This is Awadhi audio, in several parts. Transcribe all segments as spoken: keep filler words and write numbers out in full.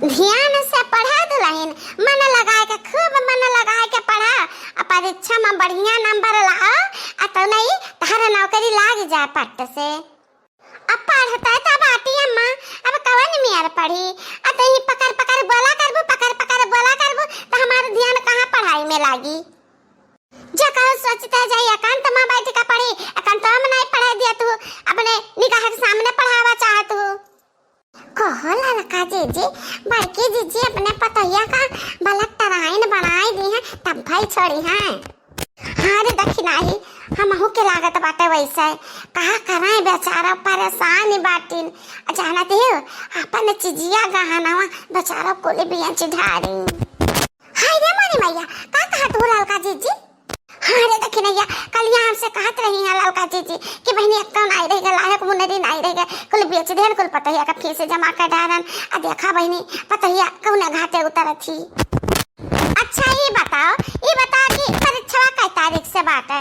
ध्यान से पढ़ा दुलहिन, मन लगाए के, खूब मन लगाए के पढ़ा, आ परीक्षा में बढ़िया नंबर लाओ, आ तो नहीं तहरा नौकरी लाग जाए पट से। अब पढ़ते त बाटी अम्मा, अब कवन मेर पढ़ी? आ तो ही पकड़ पकड़ बोला करबू, पकड़ पकड़ बोला करबू, त हमार ध्यान कहाँ पढ़ाई में लागी? जे कहूँ सोचते जाई, एकांत में बैठ के पढ़ी, एकांत में नहीं पढ़े दिया तू, अपने निगाह के सामने पढ़ावा चाहत हूँ। कहो ललका जीजी, बड़की जीजी अपने पतोहिया का बलटराइन बनाई दी हैं, तब भाई छोड़ी हैं। हाँ रे दखिनाही, हमहू के लागत बाटे वैसे। कहा कराए बेचारा परेशान ही बाटिन। जानत ही हो, अपन चिजिया गहनवा बेचारा कुल बेच ढारी। हाय रे मोरी मैया, का कहत हो ललका जीजी? हाँ रे दखिनैया, कलिया हमसे कहत रही हैं ललका जीजी कि बहिनी एक्का नाई रह गए, लायक मुनरी नाई रह गए, कुल बेच देन, कुल पतोहिया का फीस जमा कर डारन। आ देखा बहिनी, पतोहिया कौने घाटे उतरत ही। अच्छा, ई बताओ, ई बताओ कि परीक्षवा कै तारीख से बाटे?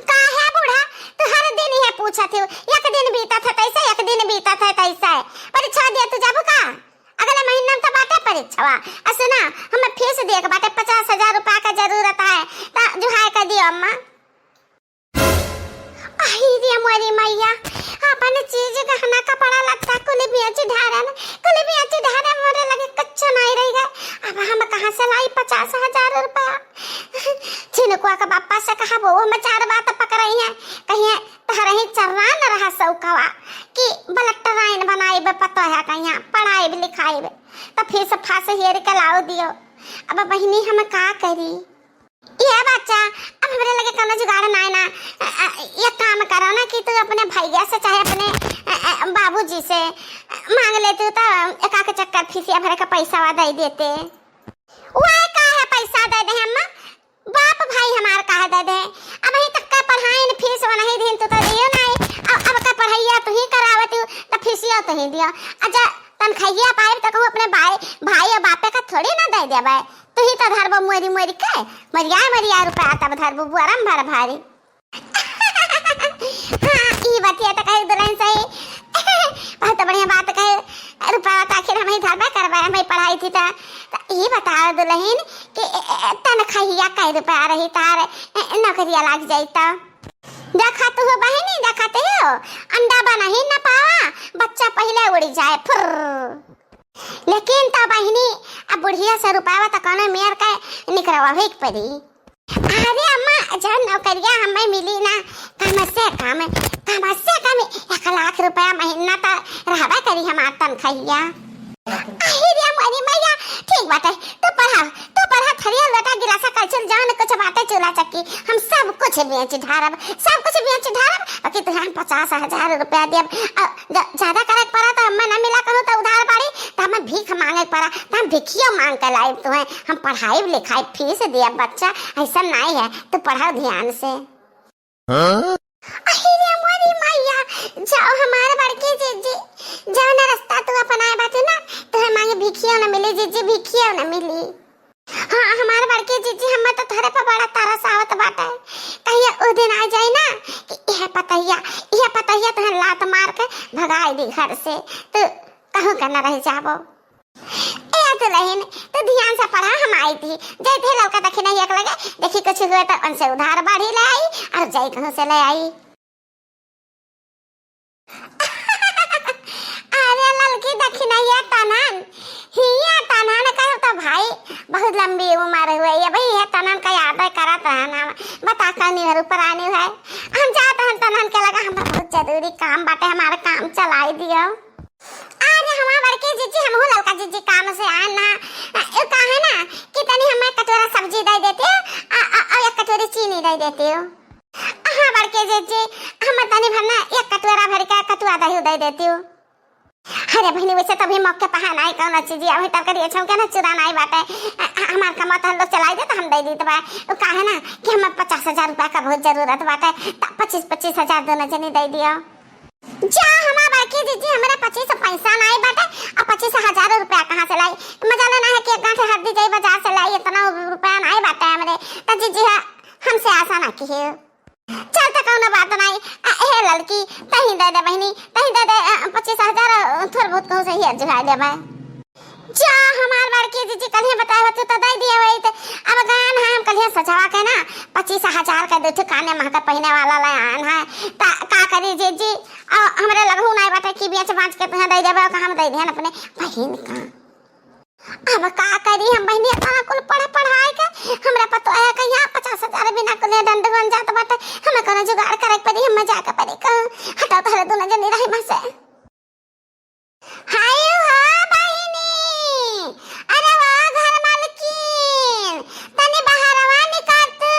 काहे बूढ़ा, तू हर दिन इहे पूछत हो, एक दिन बीतत है तैसे, एक दिन बीतत है तैसे। परीक्षा दिया तू जाबू का? अगले महीना में तो बाटे परीक्षवा। आ सुना, हमें फीस दिए के बाटे, पचास हजार रुपया का जरूरत है, त जुहाय कर दियो अम्मा। अही रे मोरी मैया, अपन चीज गहना कपड़ा लत्ता कुल बेच ढारन, कुल बेच ढारन, मोरे लगे कुछ नहीं रह गए। अब हम कहाँ से लाई पचास हजार रुपया? झिनकुआ के बापा से कहा, वो हम चार बात पकड़ई है, कहिए तहरे ही चर्रा न रहा सौकवा कि बलटराइन बनाइब पतोह कहिया, पढ़ाइब लिखाइब, त फीस फास हेर के लाओ दियो। अब बहिनी हम का करी? ये बच्चा, अब हमरे लगे कोनो जुगाड़ नाय ना। अ, अ, एक काम करो ना कि तू अपने भैया से चाहे अपने, अ, अ, बाबूजी से मांग लेती तो एक आके चक्कर फीसिया भरे का पैसा वा दे देते। वह का है पैसा दे दे हम? बाप भाई हमार काहे दे दे? अब ही तक का पढ़ाइन फीस वो नहीं दिन तू तो दियो नहीं। अब, अब का पढ़ाइया तू ही करावत हो, तो फीसियो तू ही दियो। अच्छा, तनखैया पाए तो कहूँ अपने भाई, भाई और बापे का थोड़ी ना दे देबे। तू ही तो धरबो मोरी मोरी के, मरिया मरिया रुपया तब धरबो बुआरम भर भारी। हाँ, ई बतिया तो कहे दुलहिन सही। बहुत बढ़िया बात कहे। रुपया तो आखिर हम ही धरबे करबे, हम ही पढ़ाई थी त। त ई बताओ दुलहिन कि ए, ए, तनखैया कै रुपया रही तार, ए, नौकरिया लाग जाई त? देखत हो बहिनी, देखत हो, अंडा बनही न पावा, बच्चा पहिले उड़ी जाए फुर्र। लेकिन त बहिनी, अब बुढ़िया से रुपया त कोनो मेर के निकरवा ही के पड़ी। अरे अम्मा, जब नौकरिया हमें मिली ना, कम से कम, कम से कम एक लाख रुपया महीना त रहबे करी हमार तनखैया। अही रे मोरी मैया, ठीक बाटे, तू पढ़ा, तू पढ़ा, थरिया लोटा गिलासा कलछुल जौन कुछ बाटे चूल्हा चक्की, हम सब कुछ बेच ढारब, सब कुछ बेच ढारब, बाकी तुहान पचास हजार रुपया देब। अ, ज-, ज्यादा करे के पड़ा त हमें ना मिला कहूँ त उधार बाड़ी, त हमें भीख मांगे के पड़ा, त हम भिखियो मांग के लाइब तुहें, हम पढ़ाइब लिखाइब फीस देब बच्चा, ऐसा नहीं है, तू पढ़ाओ ध्यान से। हाँ? अरे रे मोरी मैया, जाओ हमार बड़की जीजी, जाओ ना रास्ता तू अपनाए बाटे ना, तुहे मांगे भिखियो न मिली जीजी, भिखियो न मिली। हाँ, हमार बड़की जीजी, हमें तो तोहरे पर बड़ा तरस आवत बाटे। कहिया उ दिन आ जाए ना कि यह पतैया, यह पतैया तुहे लात मार के भगाई दी घर से, तू कहूँ का न रह जाबो। ए दुलहिन, तू ध्यान से पढ़ा, हम आई थी। जैते ललका दखिनैया के लगे, देखी कुछ हुए तो उनसे उधार बाढ़ी ले आई और जाई कहूँ से ले आई। अरे ललकी दखिनैया तनन, हिया तनन कहो तो भाई, बहुत लंबी उम्र हुए। ये भाई, ये तनन का याद करत रहना। बता कौनी घर ऊपर आने है। हम जात हन तनन के लगा, हमरा बहुत जरूरी काम बाटे, हमारा काम चलाई दियो। अरे हमार बड़की जीजी, हमहू ललका जीजी काम से आए ना। ए, का है ना कि तनी हमें कटोरा सब्जी दे देते, आ, आ, आ, एक कटोरी चीनी दे देते हो। हाँ बड़की जीजी, हम तनी भर ना एक कटोरा भर के कटुआ दही दे देते हो। अरे बहिनी, वैसे तभी मौके पर है ना कौन चीज, अभी तरकारी अच्छा के ना चूरा नहीं बाटे। आ, आ, हमार कमा तो हम लोग चलाई दे तो हम दे दी तो बा। वो का है ना कि हमें पचास हजार रुपया का बहुत जरूरत बाटे, त पच्चीस, पच्चीस हजार दोनों जनी दे दियो। जा हमार बड़की जीजी, हमरे पच्चीस पैसा नाई बाटे, अब पच्चीस हजार रुपया कहाँ से लाई? मजा लेना है कि एक गांठ हरदी जाई बाजार से लाई, इतना रुपया नाई बाटे हमरे। त जीजी है, हमसे आशा ना की है। चल त कौनो बात नाई। आ, ए ललकी, तही दे दे बहिनी, तही दे दे, अ, पच्चीस हजार, अ, थोड़ बहुत कहूँ से ही जुगाड़ लेबे। जा, हमार बड़की जिज्जी कल्हिया बताए होती तो दइ दिए होइत। अब गयान है, हम कल्हिया सजवा के ना पच्चीस हजार के दू ठो काने महकर पहिने वाला ले आन है। त का करी जिज्जी, अ, हमरे लगहू नाई बाटे कि बेच बाच के तुहें दइ देबे, का हम दइ देहन अपने बहिन का। अब का करी हम बहिनी, इतना कुल पढ़ पढ़ाए के हमरा पतोह के यहाँ पचास हजार बिना कुले डंड बन जात बाटे। हमें कोनो जुगाड़ करे के पड़ी, हमें जाए के पड़ी कहूँ। हटाओ तोहरे दोनों जनी रही में से। हाय हो बहिनी, अरे वाह घर मालकिन, तनी बहरवा निकाल तू।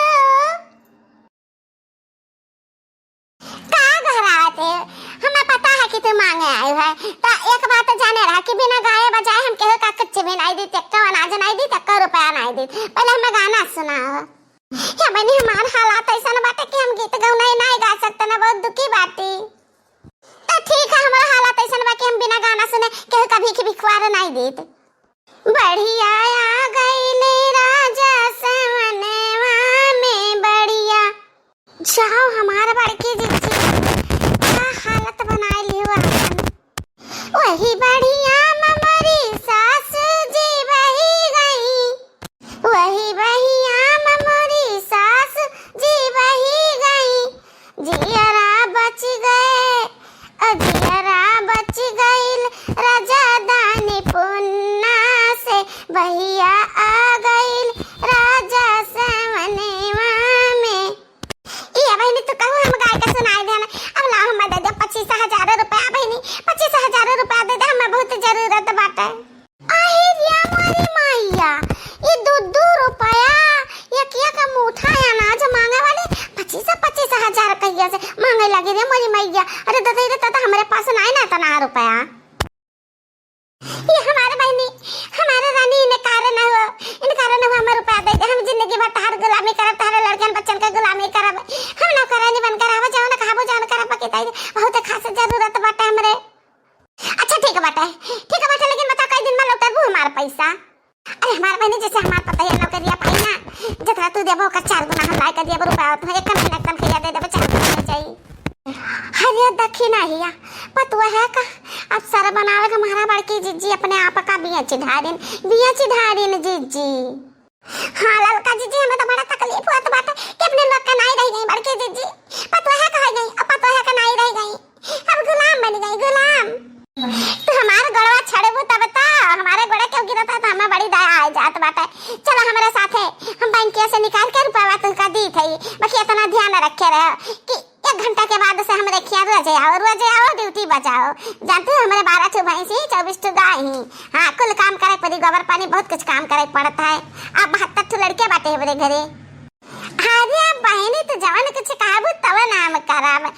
का घबरावत है? हमें पता है कि तू मांगे आयु है, तो एक बात जाने रहा कि बिना गाए बजाए हम केहू का कुछ भी नाई दी, एक्को अनाज नाई दी, एक्को रुपया नाई दी। पहले हमें गाना सुनाओ। हे बहिनी, हमार हालात ऐसन बाटे कि हम गीत गौनाई नाई गा सकते ना, बहुत दुखी बाटी। तो ठीक है, हमारा हालात ऐसन बा कि हम बिना गाना सुने केहू का भीख भिखवार नाई देत। बढ़िया आ गईले राजा सवनवा में बढ़िया। जाओ हमार बड़की जिज्जी, का हालत बनाए लियो आपन। वही बढ़िया में मोरी सासू जी बही गई, वही बढ़िया में मोरी सासू जी बही गई। जियरा बच गए, ओ जियरा बच गइल, राजा दानी पुन्ना से, बहिया आ गइल, राजा सवनवा में। ई बहिनी, तू कहू हम गाय के सुनाई देना। अब लाओ, हमें दे दे पच्चीस हजार रुपया बहिनी, पच्चीस हजार रुपया दे दे, हमें बहुत जरूरत बाटे। अरे रे मोरी मैया, ई दू दू रुपया, एक एक मुठा अनाज मांगे वाली पच्चीस पच्चीस हजार कहिया से मांगे लगी रे मोरी मैया। अरे दादा रे दादा, हमरे पास नाई ना इतना रुपया। ये हमारे बहिनी, हमारे रानी, इनकार न हो, इनकार न हो, हमें रुपया दे दे। हम जिंदगी भर तहार गुलामी करब, तहारे लड़कन बच्चन के गुलामी करब। हम नौकरानी बनकर रहब, जौन कहबो जौन करब, बाकी ताई बहुत खास जरूरत बाटे हमरे। अच्छा ठीक बाटे, ठीक बाटे, लेकिन बता कई दिन में लौटबू हमार पैसा? अरे हमार बहिनी, जैसे हमार पतोहिया नौकरिया पाई ना, जतरा तू देबो ओकर चार गुना हम लाई के देबो रुपया, तुम्हें एक महीना एकदम खिया दे देबो, चार गुना हो जाई। अरे दखिना हिया, पतोहिया का अफसर बनावे के मारा बड़की जिज्जी अपने आप का बिया चिढ़ारिन, बिया चिढ़ारिन जिज्जी। हाँ ललका जिज्जी, हमें तो बड़ा तकलीफ होत बाटे कि अपने लोग के नाई रह गई बड़की जिज्जी, पतोहिया का है गई, अब पतोहिया का नाई रह गई। अब गुलाम बन गई, गुलाम। तू हमार गोड़वा छड़बू तब तो, हमारे गोड़े क्यों गिरता तो हमें बड़ी दया आ जात बाटे। चला हमारे साथे, हम बैंकिया से निकाल के रुपया तुमका दी थई, बाकी इतना ध्यान रखे रहो कि एक घंटा के बाद से हमरे खिया रोज आओ, रोज आओ, ड्यूटी बजाओ। जानते हो हमारे बारह ठो भैंस ही, चौबीस ठो गाय ही। हाँ, कुल काम करे पड़ी, गोबर पानी बहुत कुछ काम करे पड़ता है। अब बहत्तर ठो लड़के बाटे हमरे घरे। अरे बहिनी, तू जवन कुछ कहबू तवन हम करब।